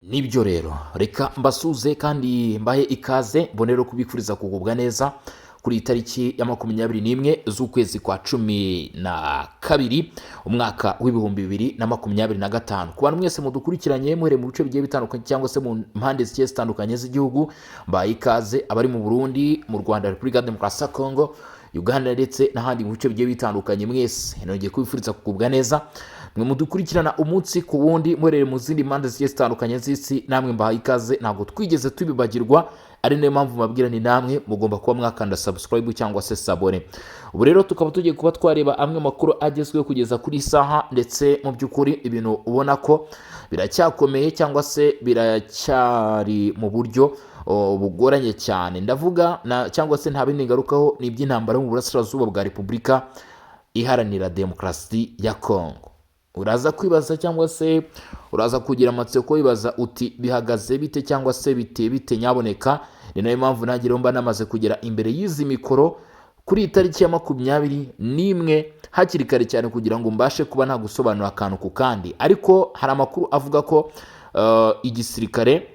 Nibyo rero, reka mbasuze kandi mbahe ikaze, mbonero kubifuriza kugubwa neza kuri iyi tariki ya 21 z'ukwezi kwa 12, umwaka w'2025. Ku bantu mwese mudukurikiranye muhereye mu bice bigiye bitandukanye cyangwa se mu mpande zigiye zitandukanye z'igihugu, mbaye ikaze. Abari mu Burundi, mu Rwanda, Repubulika ya Demokarasi ya Kongo, Uganda ndetse n'ahandi mu bice bigiye bitandukanye, mwese nongeye kubifuriza kugubwa neza. Mwe mudukurikirana umunsi ku wundi muhereye mu zindi mpande zigiye zitandukanye z'isi, namwe mbahaye ikaze. Ntabwo twigeze tubibagirwa, ari nayo mpamvu mbabwira ni namwe mugomba kuba mwakanda subscribe cyangwa se s'abonner. Ubu rero tukaba tugiye kuba twareba amwe makuru agezweho kugeza kuri isaha, ndetse mu by'ukuri ibintu ubona ko biracyakomeye cyangwa se biracyari mu buryo bugoranye cyane. Ndavuga na cyangwa se nta bindi ngarukaho, ni iby'intambara yo mu burasirazuba bwa Repubulika Iharanira Demokarasi ya Kongo. Uraza kwibaza cyangwa se uraza kugira amatsiko wibaza uti: "Bihagaze bite cyangwa se bite bite?" Nyaboneka, ni nayo mpamvu nanjye rero mba namaze kugera imbere y'izi mikoro kuri iyi tariki ya 21 hakiri kare cyane, kugira ngo mbashe kuba nagusobanura akantu ku kandi. Ariko hari amakuru avuga ko igisirikare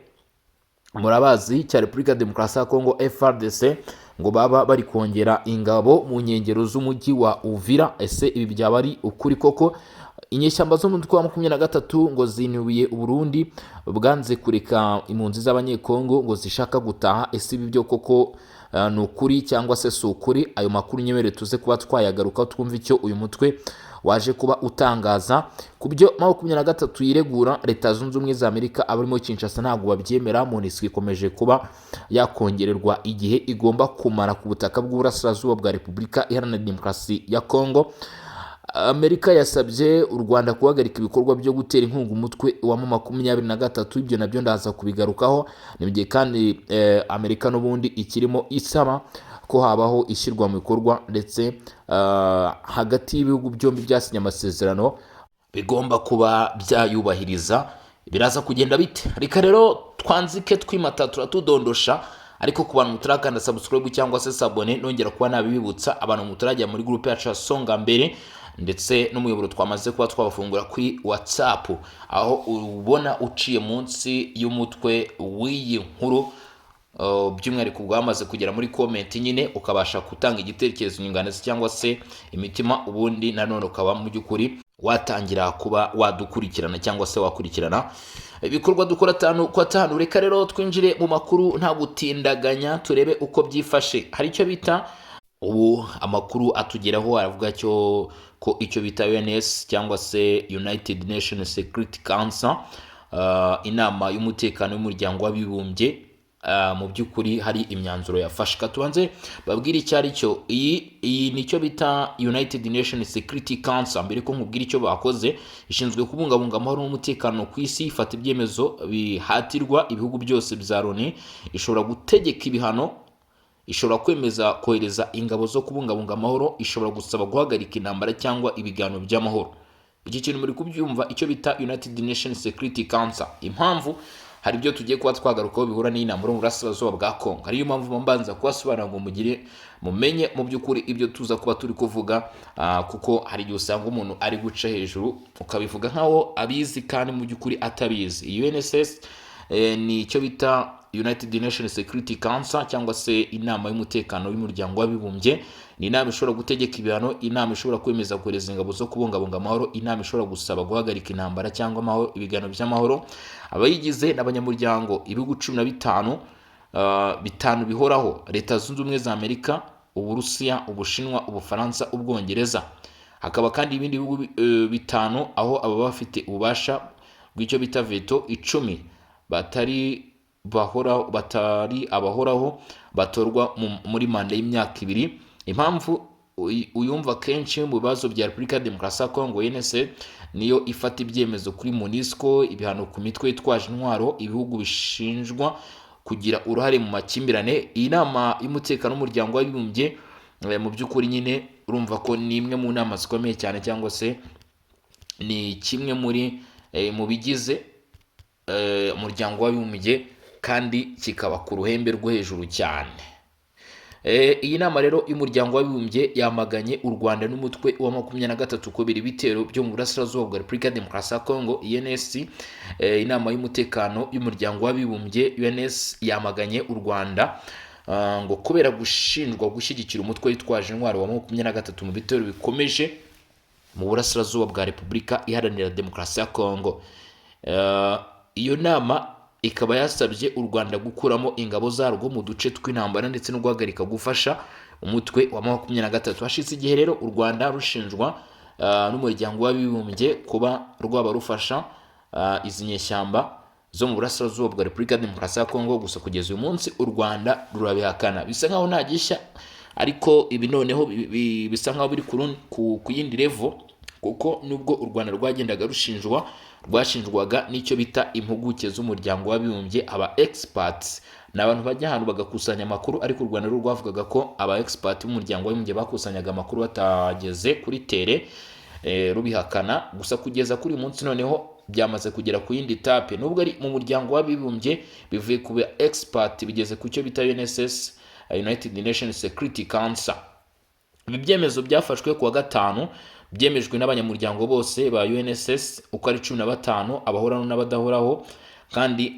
murabazi cya Repubulika ya Demokarasi ya Kongo, FARDC, ngo baba bari kongera ingabo mu nkengero z'umujyi wa Uvira. Ese ibi byaba ari ukuri koko? Inyeshyamba zo mu mutwe wa 23 ngo zinubiye Uburundi bwanze kureka impunzi z'Abanyekongo ngo zishaka gutaha. Ese ibi byo koko ni ukuri cyangwa se si ukuri? Ayo makuru nyemerere tuze kuba twayagaruka, twumve icyo uyu mutwe waje kuba utangaza ku byo 23 yiregura. Leta Zunze Ubumwe za Amerika, abarimo Kinshasa, ntabwo babyemera. MONUSCO ikomeje kuba yakongererwa igihe igomba kumara ku butaka bw'uburasirazuba bwa Repubulika Iharanira Demokarasi ya Kongo. Amerika yasabye u Rwanda guhagarika ibikorwa byo gutera inkunga umutwe wa 23. Ibyo nabyo ndaza kubigarukaho. Ni mu gihe kandi Amerika n'ubundi ikirimo isaba ko habaho ishyirwa mu bikorwa, ndetse hagati y'ibihugu byombi byasinye amasezerano bigomba kuba byayubahiriza. Biraza kugenda bite? Reka rero twanzike twimata, turatudondosha. Ariko ku bantu mutarakanda subscribe cyangwa se s'abonner, nongera kuba nabibibutsa. Abantu mutarajya muri groupe yacu ya Songa Mbere ndetse n'umuyoboro twamaze kuba twabafungura kuri WhatsApp, aho ubona uciye munsi y'umutwe w'iyi nkuru, by'umwihariko bwamaze kugera muri comment nyine, ukabasha gutanga igitekerezo, inyunganizi cyangwa se imitima, ubundi nanone ukaba mu by'ukuri watangira kuba wadukurikirana cyangwa se wakurikirana ibikorwa dukora atanu ku atanu. Reka rero twinjire mu makuru nta gutindaganya, turebe uko byifashe. Hari icyo bita, ubu amakuru atugeraho aravuga cyo ko icyo bita UNS cyangwa se United Nations Security Council, inama y'umutekano w'Umuryango w'Abibumbye, mu by'ukuri hari imyanzuro yafashe. Tubanze babwire icyo ari cyo. Iyi nicyo bita United Nations Security Council. Mbere ko nkubwira icyo bakoze, ishinzwe kubungabunga amahoro n'umutekano ku isi, ifata ibyemezo bihatirwa ibihugu byose bya Loni, ishobora gutegeka ibihano, ishobora kwemeza kohereza ingabo zo kubungabunga amahoro, ishobora gusaba guhagarika intambara cyangwa ibiganiro by'amahoro. Iki kintu muri kubyumva, icyo bita United Nations Security Council? Impamvu hari ibyo tugiye kuba twagarukaho bihura n'inama mu burasirazuba bwa Kongo, ariyo mpamvu mbanza kubasobanurira ngo mugire mumenye mu by'ukuri ibyo tuza kuba turi kuvuga, kuko hari igihe usanga umuntu ari guca hejuru ukabivuga nkaho abizi kandi mu by'ukuri atabizi. Iyi UNSS ni icyo bita United Nations Security Council cyangwa se inama y'umutekano w'Umuryango w'Abibumbye. Ni inama ishobora gutegeka ibihano, inama ishobora kwemeza kohereza ingabo zo kubungabunga amahoro, inama ishobora gusaba guhagarika intambara cyangwa amahoro, ibiganiro by'amahoro. Abayigize n'abanyamuryango ibihugu 15, bitanu bihoraho: Leta Zunze Ubumwe za Amerika, Uburusiya, Ubushinwa, Ubufaransa, Ubwongereza. Hakaba kandi ibindi bihugu bitanu aho aba bafite ububasha bw'icyo bita veto, 10 batari bahoraho, batari abahoraho, batorwa muri manda y'imyaka 2. Impamvu uyumva kenshi mu bibazo bya Repubulika ya Demokarasi ya Kongo, UNSC niyo ifata ibyemezo kuri MONUSCO, ibihano ku mitwe yitwaje intwaro, ibihugu bishinjwa kugira uruhare mu makimbirane. Iyi nama y'umutekano w'Umuryango w'Abibumbye, mu by'ukuri nyine urumva ko ni imwe mu nama zikomeye cyane, cyangwa se ni kimwe muri mu bigize Umuryango w'Abibumbye, kandi kikaba ku ruhembe rwo hejuru cyane. Iyi nama rero y'umuryango w'abibumbye yamaganye u Rwanda n'umutwe wa 23 kubera ibitero byo mu burasirazuba bwa Repubulika ya Demokarasi ya Kongo. UNSC, inama y'umutekano y'umuryango w'abibumbye UNS yamaganye u Rwanda ngo kubera gushinjwa gushyigikira umutwe witwaje intwaro wa 23 mu bitero bikomeje mu burasirazuba bwa Repubulika Iharanira Demokarasi ya Kongo. Iyo nama ikaba yasabye u Rwanda gukuramo ingabo zarwo mu duce tw'intambara ndetse no guhagarika gufasha umutwe wa 23. Hashize igihe rero u Rwanda rushinjwa n'umuryango w'abibumbye kuba rwaba rufasha izi nyeshyamba zo mu burasirazuba bwa Repubulika ya Demokarasi ya Kongo. Gusa kugeza uyu munsi u Rwanda rurabihakana. Bisa nkaho nta gishya, ariko ibi noneho bisa nkaho biri ku yindi level, kuko nubwo u Rwanda rwagendaga rushinjwa, rwashinjwaga n'icyo bita impuguke z'umuryango w'abibumbye, aba experts. Ni abantu bajya ahantu bagakusanya amakuru, ariko u Rwanda rwo rwavugaga ko aba expert b'umuryango w'abibumbye bakusanyaga amakuru batageze kuri terrain, rubihakana. Gusa kugeza kuri uyu munsi noneho byamaze kugera ku yindi étape. Nubwo ari mu muryango w'abibumbye, bivuye ku ba expert bigeze ku cyo bita UNSS, United Nations Security Council. Ibi byemezo byafashwe kuwa gatanu, byemejwe n'abanyamuryango bose ba UNSS uko ari 15, abahoraho n'abadahoraho, kandi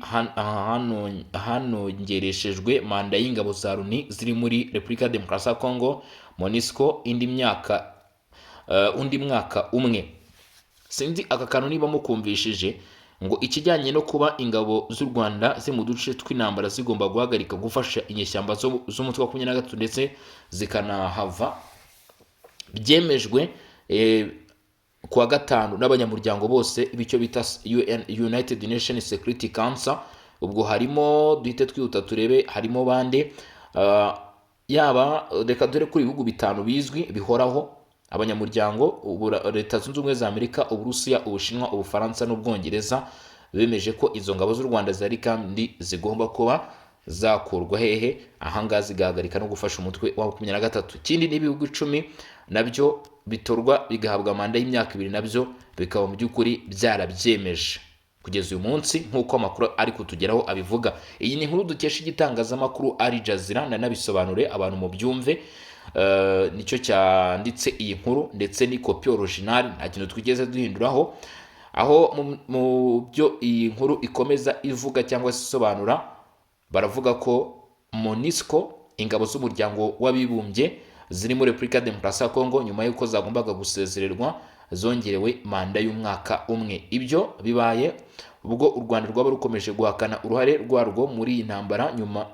hanongereshejwe manda y'ingabo za Loni ziri muri Repubulika ya Demokarasi ya Kongo, MONUSCO, indi myaka undi mwaka umwe. Sinzi aka kantu niba mukumvishije, ngo ikijyanye no kuba ingabo z'u Rwanda ziri mu duce tw'intambara zigomba guhagarika gufasha inyeshyamba z'umutwe wa 23 ndetse zikanahava, byemejwe kuwa gatanu n'abanyamuryango bose b'icyo bita UN, United Nations Security Council. Ubwo harimo, duhite twihuta turebe harimo bande. Yaba reka dore kuri ibihugu bitanu bizwi bihoraho abanyamuryango: Leta Zunze Ubumwe za Amerika, Uburusiya, Ubushinwa, Ubufaransa n'Ubwongereza. Bemeje ko izo ngabo z'u Rwanda zari kandi zigomba kuba zakurwa hehe ahangaha, zigahagarika no gufasha umutwe wa 23. Ikindi ni ibihugu 10 nabyo bitorwa bigahabwa manda y'imyaka 2, nabyo bikaba mu by'ukuri byarabyemeje kugeza uyu munsi, nk'uko amakuru ari kutugeraho abivuga. Iyi ni inkuru dukesha igitangazamakuru Al Jazeera. Nanabisobanure abantu mu byumve. Nicyo cyanditse iyi nkuru, ndetse ni copie originale, nta kintu twigeze duhinduraho. Aho mu byo iyi nkuru ikomeza ivuga cyangwa se isobanura, baravuga ko MONUSCO, ingabo z'umuryango w'abibumbye ziri muri Repubulika ya Demokarasi ya Kongo, nyuma y'uko zagombaga gusezererwa, zongerewe manda y'umwaka umwe. Ibyo bibaye ubwo u Rwanda rwaba rukomeje guhakana uruhare rwarwo muri iyi ntambara nyuma,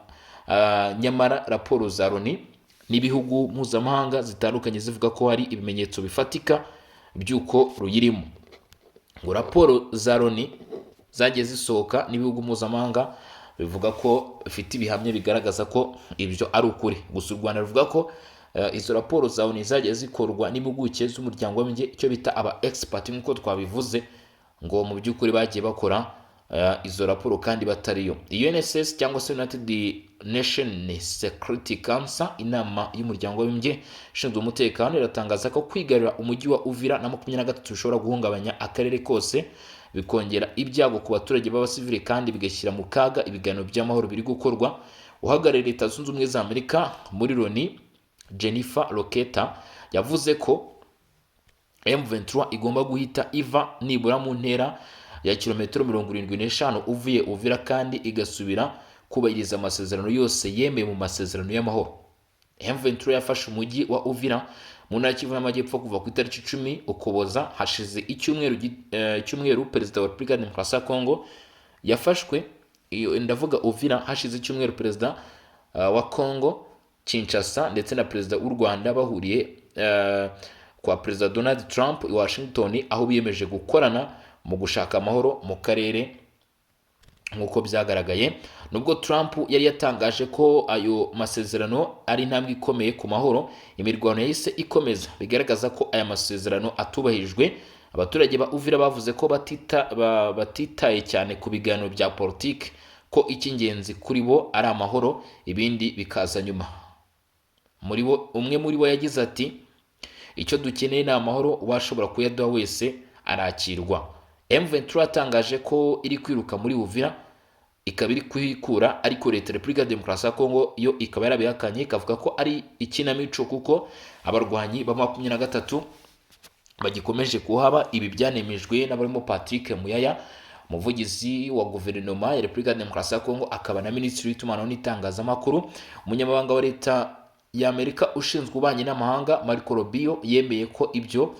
nyamara raporo za Loni n'ibihugu mpuzamahanga zitandukanye zivuga ko hari ibimenyetso bifatika by'uko ruyirimo. Ngo raporo za Loni zagiye zisohoka n'ibihugu mpuzamahanga bivuga ko bifite ibihamya bigaragaza ko ibyo ari ukuri. Gusa u Rwanda ruvuga ko izo raporo za Loni zagiye zikorwa n'impuguke z'umuryango w'abibumbye, icyo bita aba expert nk'uko twabivuze, ngo mu by'ukuri bagiye bakora izo raporo kandi batariyo. UNSS cyangwa se United Nation Security Council, inama y'umuryango w'abibumbye ishinzwe umutekano, iratangaza ko kwigarurira umujyi wa Uvira na 23 bishobora guhungabanya akarere kose, bikongera ibyago ku baturage b'abasivili kandi bigashyira mu kaga ibiganiro by'amahoro biri gukorwa. Uhagarariye Leta Zunze Ubumwe za Amerika muri Loni, Jennifer Roketa, yavuze ko M23 igomba guhita iva nibura mu ntera ya kilometero 75 uvuye Uvira, kandi igasubira kubahiriza amasezerano yose yemeye mu masezerano y'amahoro. M23 yafashe umujyi wa Uvira mu ntara Kivu y'Amajyepfo kuva ku itariki 10 Ukuboza. Hashize icyumweru perezida wa Repubulika ya Demokarasi ya Kongo yafashwe. Iyo ndavuga Uvira. Hashize icyumweru perezida wa Kongo Kinshasa ndetse na perezida w'u Rwanda bahuriye kwa perezida Donald Trump i Washington, aho biyemeje gukorana mu gushaka amahoro mu karere nk'uko byagaragaye. Nubwo Trump yari yatangaje ko ayo masezerano ari intambwe ikomeye ku mahoro, imirwano yahise ikomeza, bigaragaza ko aya masezerano atubahirijwe. Abaturage ba Uvira bavuze ko batitaye cyane ku biganiro bya politiki, ko icy'ingenzi kuri bo ari amahoro, ibindi bikaza nyuma. Muri bo, umwe muri bo yagize ati: "Icyo dukeneye ni amahoro, uwashobora kuyaduha wese arakirwa." M23 yatangaje ko iri kwiruka muri Uvira. ikaba iri kuhikura, ariko leta ya Repubulika ya Demokarasi ya Kongo yo ikaba yarabihakanye, ikavuga ko ari ikinamico kuko abarwanyi ba 23 bagikomeje kuhaba. Ibi byanemejwe n'abarimo Patrick Muyaya, umuvugizi wa guverinoma ya Repubulika ya Demokarasi ya Kongo akaba na minisitiri w'itumanaho n'itangazamakuru. Umunyamabanga wa leta y'Amerika ushinzwe ububanyi n'amahanga, Marco Rubio, yemeye ko ibyo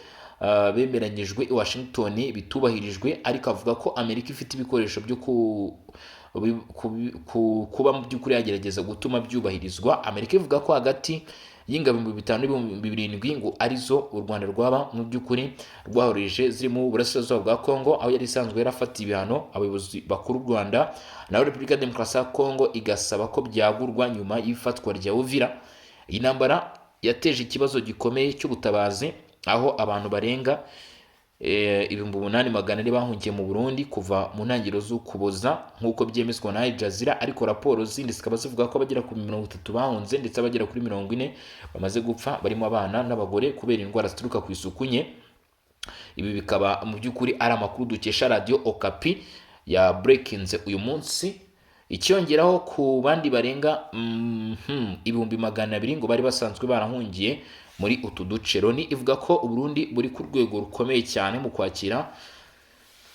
bemeranyijwe i Washington bitubahirijwe, ariko avuga ko Amerika ifite ibikoresho byo kuba mu by'ukuri yagerageza gutuma byubahirizwa. Amerika ivuga ko hagati y'ingabo 5000 n'ibihumbi 7000 ngo arizo u Rwanda rwaba mu by'ukuri rwahorije ziri mu burasirazuba bwa Kongo, aho yari isanzwe yarafatiye ibihano abayobozi bakuru b'u Rwanda. Naho Repubulika ya Demokarasi ya Kongo igasaba ko byagurwa nyuma y'ifatwa rya Uvira. Iyi ntambara yateje ikibazo gikomeye cy'ubutabazi, aho abantu barenga 8400 bahungiye mu Burundi kuva mu ntangiriro z'Ukuboza, nk'uko byemezwa na Al Jazeera. Ariko raporo zindi zikaba zivuga ko abagera ku 30 bahunze, ndetse abagera kuri 40 bamaze gupfa, barimo abana n'abagore, kubera indwara zituruka ku isuku nke. Ibi bikaba mu by'ukuri ari amakuru dukesha Radiyo Okapi ya breakinze uyu munsi. Icyongeraho ku bandi barenga 200,000 ngo bari basanzwe barahungiye muri utu duce. Loni ivuga ko Uburundi buri ku rwego rukomeye cyane mu kwakira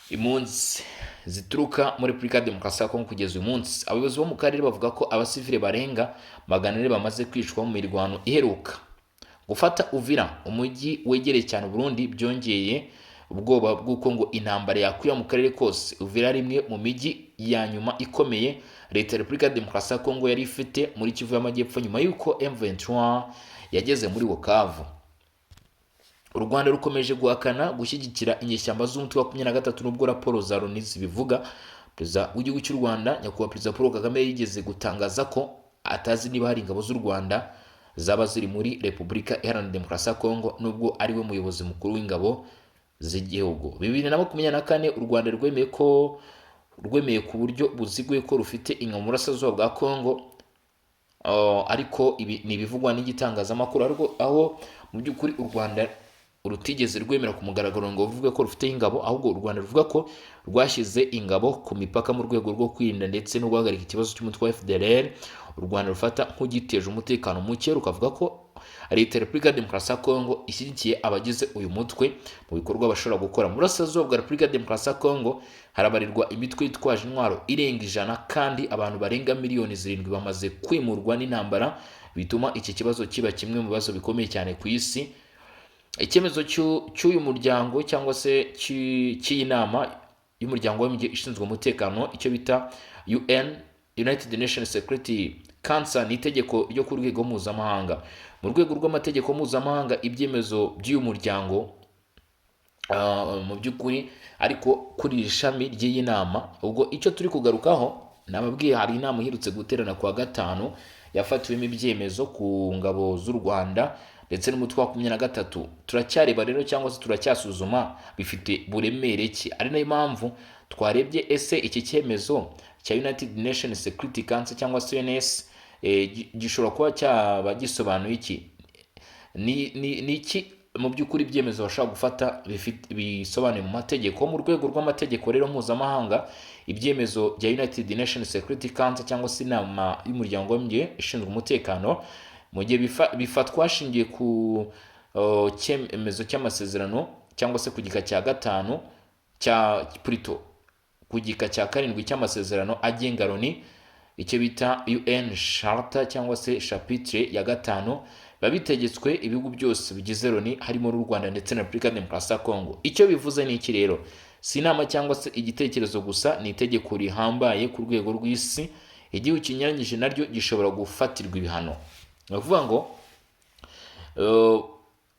impunzi zituruka muri Repubulika ya Demokarasi ya Kongo kugeza uyu munsi. Abayobozi bo mu karere bavuga ko abasivile barenga 400 bamaze kwicwa mu mirwano iheruka. Gufata Uvira, umujyi wegereye cyane Burundi, byongeye ubwoba bw'uko ngo intambara yakwira mu karere kose. Uvira ari imwe mu mijyi ya nyuma ikomeye leta ya Repubulika ya Demokarasi ya Kongo yari ifite muri Kivu y'Amajyepfo nyuma y'uko M23 yageze muri Bukavu. U Rwanda rukomeje guhakana gushyigikira inyeshyamba z'umutwe wa 23, nubwo raporo za Loni zibivuga. Perezida w'igihugu cy'u Rwanda, Nyakubahwa Perezida Paul Kagame, yigeze gutangaza ko atazi niba hari ingabo z'u Rwanda zaba ziri muri Repubulika Iharanira Demokarasi ya Kongo, nubwo ari we muyobozi mukuru w'ingabo z'igihugu. 2024, u Rwanda rwemeye ku buryo buziguye ko rufite ingabo mu burasirazuba bwa Kongo. Ariko ibi ni ibivugwa n'igitangazamakuru, ariko aho mu by'ukuri u Rwanda rutigeze rwemera ku mugaragaro ngo ruvuge ko rufite ingabo, ahubwo u Rwanda ruvuga ko rwashyize ingabo ku mipaka mu rwego rwo kwirinda ndetse no guhagarika ikibazo cy'umutwe wa FDLR u Rwanda rufata nk'ugiteje umutekano muke, rukavuga ko leta ya Repubulika ya Demokarasi ya Kongo ishyigikiye abagize uyu mutwe mu bikorwa bashobora gukora. Mu burasirazuba bwa Repubulika ya Demokarasi ya Kongo harabarirwa imitwe yitwaje intwaro irenga 100, kandi abantu barenga miliyoni 7 bamaze kwimurwa n'intambara, bituma iki kibazo kiba kimwe mu bibazo bikomeye cyane ku isi. Icyemezo cy'uyu muryango cyangwa se cy'iyi nama y'umuryango w'abibumbye ishinzwe umutekano, icyo bita UN, United Nations Security Council, ni itegeko ryo ku rwego mpuzamahanga. Mu rwego rw'amategeko mpuzamahanga, ibyemezo by'uyu muryango mu by'ukuri, ariko kuri iri shami ry'iyi nama, ubwo icyo turi kugarukaho nababwiye, hari inama iherutse guterana kuwa gatanu yafatiwemo ibyemezo ku ngabo z'u Rwanda ndetse n'umutwe wa 23. Turacyareba rero cyangwa se turacyasuzuma bifite buremere ki, ari nayo mpamvu twarebye ese iki cyemezo cya United Nations Security Council cyangwa se UNSC gishobora kuba cyaba gisobanuye iki, ni iki mu by'ukuri ibyemezo bashobora gufata bisobanuye mu mategeko. Mu rwego rw'amategeko rero mpuzamahanga, ibyemezo bya United Nations Security Council cyangwa se inama y'umuryango w'abibumbye ishinzwe umutekano, mu gihe bifatwa hashingiye ku cyemezo cy'amasezerano cyangwa se ku gika cya gatanu cya, plutôt ku gika cya karindwi cy'amasezerano agenga Loni, icyo bita UN Charter cyangwa se chapitre ya gatanu, biba bitegetswe ibihugu byose bigize Loni, harimo n'u Rwanda ndetse na Repubulika ya Demokarasi ya Kongo. Icyo bivuze ni iki rero? Si inama cyangwa se igitekerezo gusa, ni itegeko rihambaye ku rwego rw'isi. Igihugu kinyuranyije naryo gishobora gufatirwa ibihano. Ni ukuvuga ngo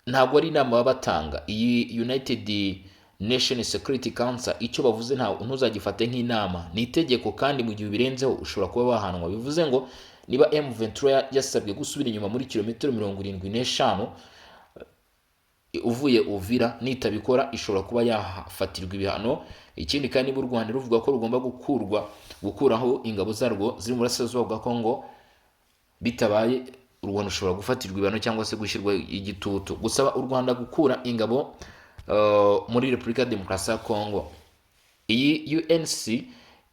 ntabwo ari inama baba batanga. Iyi United Nation Security Council, icyo bavuze ntuzagifate nk'inama, ni itegeko, kandi mu gihe ubirenzeho ushobora kuba wahanwa. Bivuze ngo niba M23 yasabwe gusubira inyuma muri kilometero 75 uvuye Uvira, nitabikora ishobora kuba yafatirwa ibihano. Ikindi kandi, niba u Rwanda ruvuga ko rugomba gukuraho ingabo zarwo ziri mu burasirazuba bwa Kongo, bitabaye u Rwanda rushobora gufatirwa ibihano cyangwa se gushyirwa igitutu. Gusaba u Rwanda gukura ingabo muri Repubulika ya Demokarasi ya Kongo, iyi UNSC.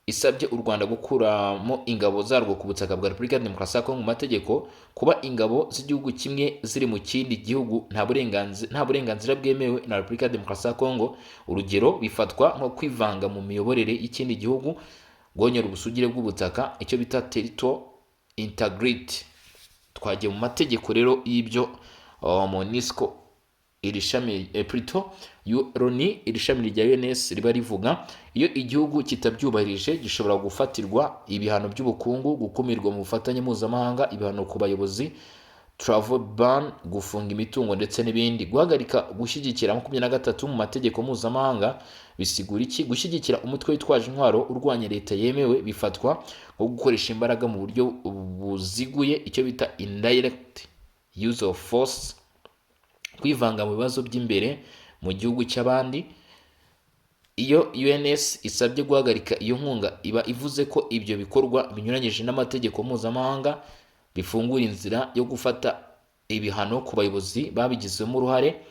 isabye u Rwanda gukuramo ingabo zarwo ku butaka bwa Repubulika ya Demokarasi ya Kongo, mu mategeko, kuba ingabo z'igihugu kimwe ziri mu kindi gihugu nta burenganzira bwemewe na Repubulika ya Demokarasi ya Kongo. Urugero, bifatwa nko kwivanga mu miyoborere y'ikindi gihugu, guhonyora ubusugire bw'ubutaka, icyo bita territorial integrity. Twagiye mu mategeko rero y'ibyo MONUSCO, iri shami, plutôt Loni, iri shami rya UNS riba rivuga. Iyo igihugu kitabyubahirije, gishobora gufatirwa ibihano by'ubukungu, gukumirwa mu bufatanye mpuzamahanga, ibihano ku bayobozi, travel ban, gufunga imitungo ndetse n'ibindi. Guhagarika gushyigikira 23 mu mategeko mpuzamahanga bisigura iki? Gushyigikira umutwe witwaje intwaro urwanya leta yemewe bifatwa nko gukoresha imbaraga mu buryo buziguye, icyo bita indirect use of force, kwivanga mu bibazo by'imbere mu gihugu cy'abandi. Iyo UNS isabye guhagarika iyo nkunga, iba ivuze ko ibyo bikorwa binyuranyije n'amategeko mpuzamahanga, bifungura inzira yo gufata ibihano ku bayobozi babigizemo uruhare.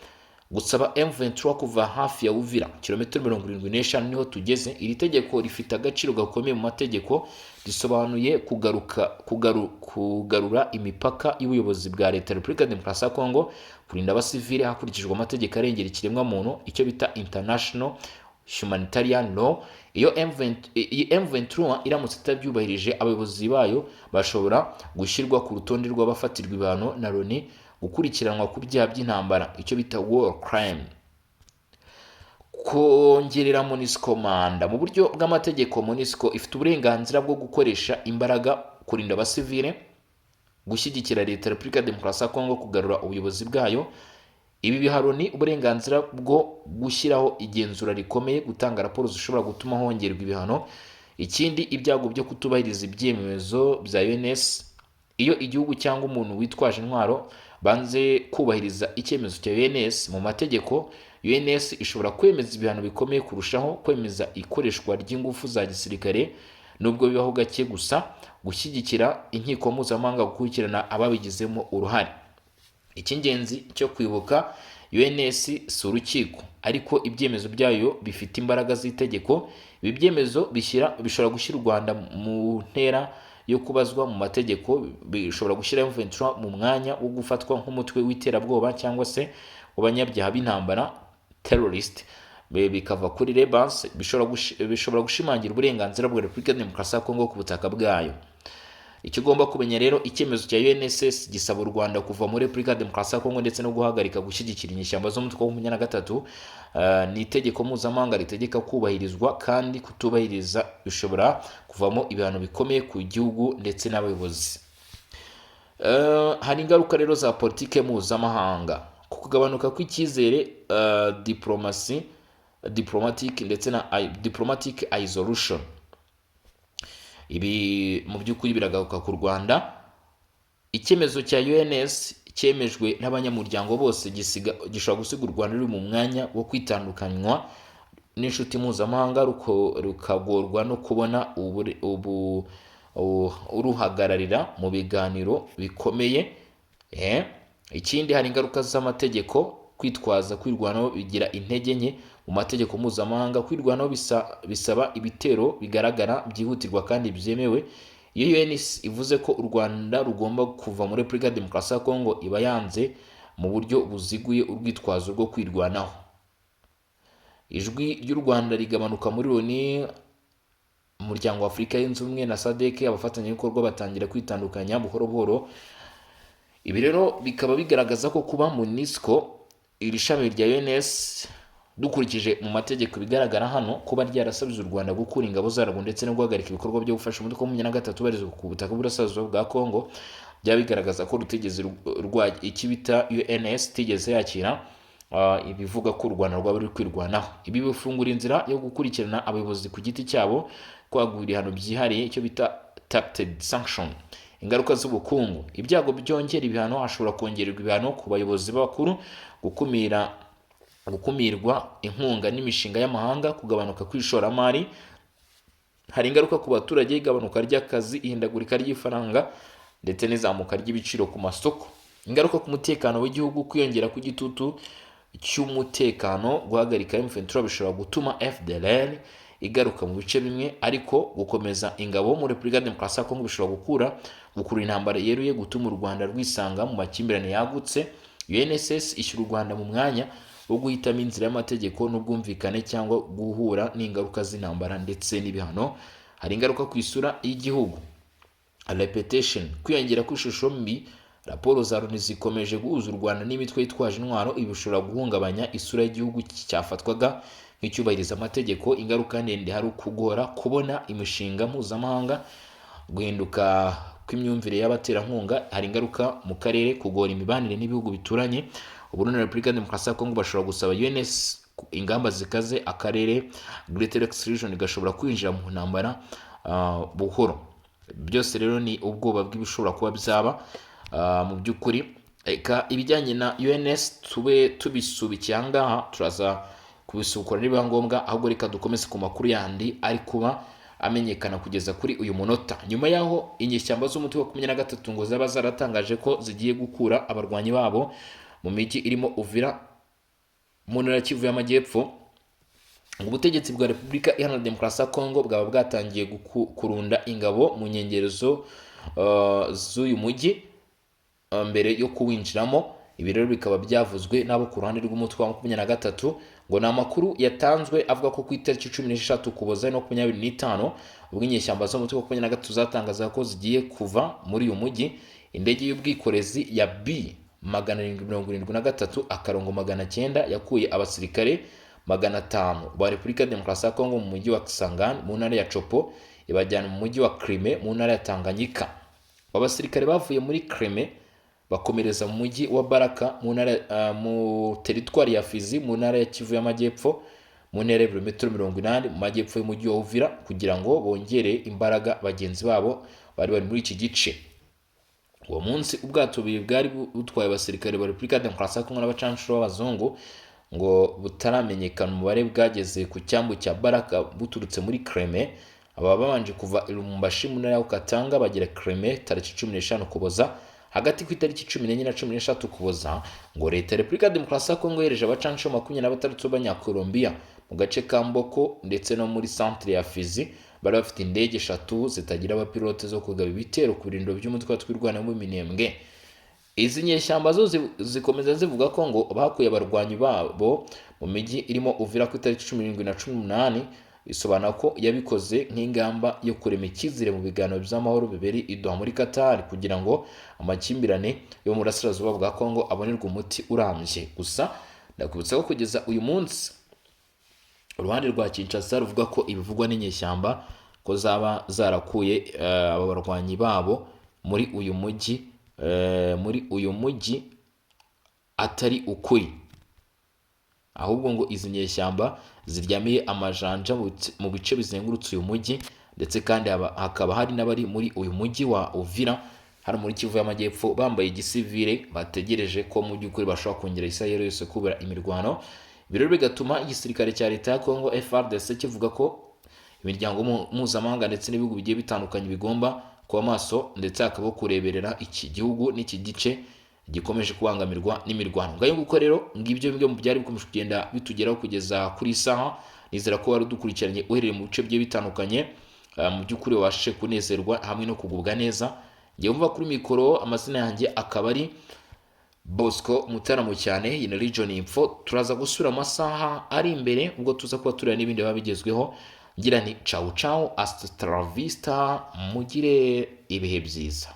Gusaba M23 kuva hafi ya Uvira, kilometero 75 niho tugeze. Iri tegeko rifite agaciro gakomeye mu mategeko, risobanuye kugaruka kugarura imipaka y'ubuyobozi bwa leta ya Repubulika ya Demokarasi ya Kongo, kurinda abasivile hakurikijwe amategeko arengera ikiremwamuntu, icyo bita international humanitarian law. Iyo M20, iyi M23 iramutse itabyubahirije, abayobozi bayo bashobora gushyirwa ku rutonde rw'abafatirwa ibihano na Loni, gukurikiranwa ku byaha by'intambara, icyo bita war crime. Kongerera MONUSCO manda mu buryo bw'amategeko: MONUSCO ifite uburenganzira bwo gukoresha imbaraga kurinda abasivile, gushyigikira leta ya Repubulika ya Demokarasi ya Kongo kugarura ubuyobozi bwayo. Ibi biha Loni uburenganzira bwo gushyiraho igenzura rikomeye, gutanga raporo zishobora gutuma hongerwa ibihano. Ikindi, ibyago byo kutubahiriza ibyemezo bya UNS: iyo igihugu cyangwa umuntu witwaje intwaro banze kubahiriza icyemezo cya UNS, mu mategeko UNS ishobora kwemeza ibihano bikomeye kurushaho, kwemeza ikoreshwa ry'ingufu za gisirikare, nubwo bibaho gake gusa, gushyigikira inkiko mpuzamahanga gukurikirana ababigizemo uruhare. Icy'ingenzi cyo kwibuka: UNS si urukiko, ariko ibyemezo byayo bifite imbaraga z'itegeko. Ibi byemezo bishobora gushyira u Rwanda mu ntera yo kubazwa mu mategeko, bishobora gushyira M23 mu mwanya wo gufatwa nk'umutwe w'iterabwoba cyangwa se w'abanyabyaha b'intambara, terrorist, bikava kuri rebels, bishobora gushimangira uburenganzira bwa Repubulika ya Demokarasi ya Kongo ku butaka bwayo. Icyo ugomba kumenya rero, icyemezo cya UNSS gisaba u Rwanda kuva muri Repubulika ya Demokarasi ya Kongo ndetse no guhagarika gushyigikira inyeshyamba z'umutwe wa 23, ni itegeko mpuzamahanga ritegeka kubahirizwa, kandi kutubahiriza bishobora kuvamo ibihano bikomeye ku gihugu ndetse n'abayobozi. Hari ingaruka rero za politike mpuzamahanga ku kugabanuka kw'icyizere, diplomasi, diplomatic ndetse na diplomatic isolation. Ibi mu by'ukuri biragaruka ku Rwanda. Icyemezo cya UNS cyemejwe n'abanyamuryango bose gishobora gusiga u Rwanda ruri mu mwanya wo kwitandukanywa n'inshuti mpuzamahanga, rukagorwa no kubona uruhagararira mu biganiro bikomeye. Ikindi, hari ingaruka z'amategeko. Kwitwaza kwirwanaho bigira intege nke mu mategeko mpuzamahanga. Kwirwanaho bisaba ibitero bigaragara, byihutirwa kandi byemewe. Iyo UNS ivuze ko u Rwanda rugomba kuva muri Repubulika ya Demokarasi ya Kongo, iba yanze mu buryo buziguye urwitwazo rwo kwirwanaho. Ijwi ry'u Rwanda rigabanuka muri Loni, Umuryango wa Afurika Yunze Ubumwe na SADC. Abafatanyabikorwa batangira kwitandukanya buhoro buhoro. Ibi rero bikaba bigaragaza ko kuba MONUSCO, iri shami rya UNS, dukurikije mu mategeko bigaragara hano, kuba ryarasabye u Rwanda gukura ingabo zarwo ndetse no guhagarika ibikorwa byo gufasha umutwe wa 23 ubarizwa ku butaka bw'uburasirazuba bwa Kongo, byaba bigaragaza ko rutigeze rwa icyo bita UNS itigeze yakira ibivuga ko u Rwanda rwaba ruri kwirwanaho. Ibi bifungura inzira yo gukurikirana abayobozi ku giti cyabo, kwagura ibihano byihariye, icyo bita targeted sanction. Ingaruka z'ubukungu: ibyago byongera ibihano, hashobora kongererwa ibihano ku bayobozi b'abakuru, gukumirwa inkunga n'imishinga y'amahanga, kugabanuka kw'ishoramari. Hari ingaruka ku baturage: igabanuka ry'akazi, ihindagurika ry'ifaranga ndetse n'izamuka ry'ibiciro ku masoko. Ingaruka ku mutekano w'igihugu: kwiyongera kw'igitutu cy'umutekano. Guhagarika M23 bishobora gutuma FDLR igaruka mu bice bimwe, ariko gukomeza ingabo muri Repubulika ya Demokarasi ya Kongo bishobora gukurura intambara yeruye, gutuma u Rwanda rwisanga mu makimbirane yagutse. UNSS ishyira u Rwanda mu mwanya wo guhitamo inzira y'amategeko n'ubwumvikane cyangwa guhura n'ingaruka z'intambara ndetse n'ibihano. Hari ingaruka ku isura y'igihugu, reputation, kwiyongera kw'ishusho mbi. Raporo za Loni zikomeje guhuza u Rwanda n'imitwe yitwaje intwaro. Ibi bishobora guhungabanya isura y'igihugu cyafatwaga nk'icyubahiriza amategeko. Ingaruka ndende, hari ukugora kubona imishinga mpuzamahanga, guhinduka kw'imyumvire y'abaterankunga. Hari ingaruka mu karere, kugora imibanire n'ibihugu bituranye. Uburundi na Repubulika ya Demokarasi ya Kongo bashobora gusaba UNS ingamba zikaze. Akarere Great Lakes Region gashobora kwinjira mu ntambara buhoro. Byose rero ni ubwoba bw'ibishobora kuba byaba. Mu by'ukuri, reka ibijyanye na UNS tube tubisubikiye aha ngaha, turaza kubisukura nibiba ngombwa. Ahubwo reka dukomeze ku makuru yandi ari kuba amenyekana kugeza kuri uyu munota, nyuma y'aho inyeshyamba z'umutwe wa 23 ngo zaba zaratangaje ko zigiye gukura abarwanyi babo mu mijyi irimo Uvira mu ntara ya Kivu y'Amajyepfo. Ubutegetsi bwa Repubulika Iharanira Demokarasi ya Kongo bwaba bwatangiye kurunda ingabo mu nkengero z'uyu mujyi mbere yo kuwinjiramo. Ibi rero bikaba byavuzwe n'abo ku ruhande rw'umutwe wa 23. Ngo ni amakuru yatanzwe avuga ko ku itariki 16 Ukuboza 2025, ubwo inyeshyamba z'umutwe wa 23 zatangazaga ko zigiye kuva muri uyu mujyi, indege y'ubwikorezi ya B 773-900 yakuye abasirikare 500 ba Repubulika ya Demokarasi ya Kongo mu mujyi wa Kisangani mu ntara ya Tshopo, ibajyana mu mujyi wa Crimée mu ntara ya Tanganyika. Abasirikare bavuye muri Crimée bakomereza mu mujyi wa Baraka mu ntara mu teritwari ya Fizi mu ntara ya Kivu y'Amajyepfo, mu ntera y'ibirometero 80 mu majyepfo y'umujyi wa Uvira, kugira ngo bongere imbaraga bagenzi babo bari bari muri iki gice. Uwo munsi, ubwato bubiri bwari butwaye abasirikare ba Repubulika ya Demokarasi ya Kongo n'abacanshuro b'abazungu ngo butaramenyekana umubare bwageze ku cyambu cya Baraka buturutse muri Crimée. Aba babanje kuva i Lubumbashi mu ntara ya Katanga, bagera Crimée tariki 15 Ukuboza. Hagati ku itariki 14 na 16 Ukuboza, ngo leta ya Repubulika ya Demokarasi ya Kongo yohereje abacanshuro 26 b'Abanyakolombiya mu gace ka Mboko ndetse no muri centre ya Fizi. Bari bafite indege eshatu zitagira abapilote zo kugaba ibitero ku birindiro by'umutwe wa Twirwaneho mu Minembwe. Izi nyeshyamba zo zikomeza zivuga ko ngo bakuye abarwanyi babo mu mijyi irimo Uvira ku itariki 17 na 18. Bisobanura ko yabikoze nk'ingamba yo kurema icyizere mu biganiro by'amahoro bibereye i Doha muri Qatar, kugira ngo amakimbirane yo mu burasirazuba bwa Kongo abonerwe umuti urambye. Gusa ndakwibutsa ko kugeza uyu munsi uruhande rwa Kinshasa ruvuga ko ibivugwa n'inyeshyamba ko zaba zarakuye aba barwanyi babo muri uyu mujyi atari ukuri, ahubwo ngo izi nyeshyamba ziryamiye amajanja mu bice bizengurutse uyu mujyi, ndetse kandi hakaba hari n'abari muri uyu mujyi wa Uvira hano muri Kivu y'Amajyepfo bambaye igisivile, bategereje ko mu by'ukuri bashobora kongera isaha yose kubera imirwano. Ibi rero bigatuma igisirikare cya leta ya Congo FARDC kivuga ko imiryango mpuzamahanga ndetse n'ibihugu bigiye bitandukanye bigomba kuba maso, ndetse hakabaho kureberera iki gihugu n'iki gice gikomeje kubangamirwa n'imirwano. Ngayo nguko rero, ngibyo bimwe mu byari bikomeje kugenda bitugeraho kugeza kuri iyi saha. Nizera ko wari udukurikiranye uherereye mu bice bigiye bitandukanye, mu by'ukuri wabashije kunezerwa hamwe no kugubwa neza. Ngewe mva kuri mikoro, amazina yanjye akaba ari Bosco Mutaramo cyane. Iyi ni Region Info. Turaza gusubira amasaha ari imbere, ubwo tuza kuba tureba n'ibindi biba bigezweho. Ngira nti: "Ciao ciao, hasta la vista, mugire ibihe byiza."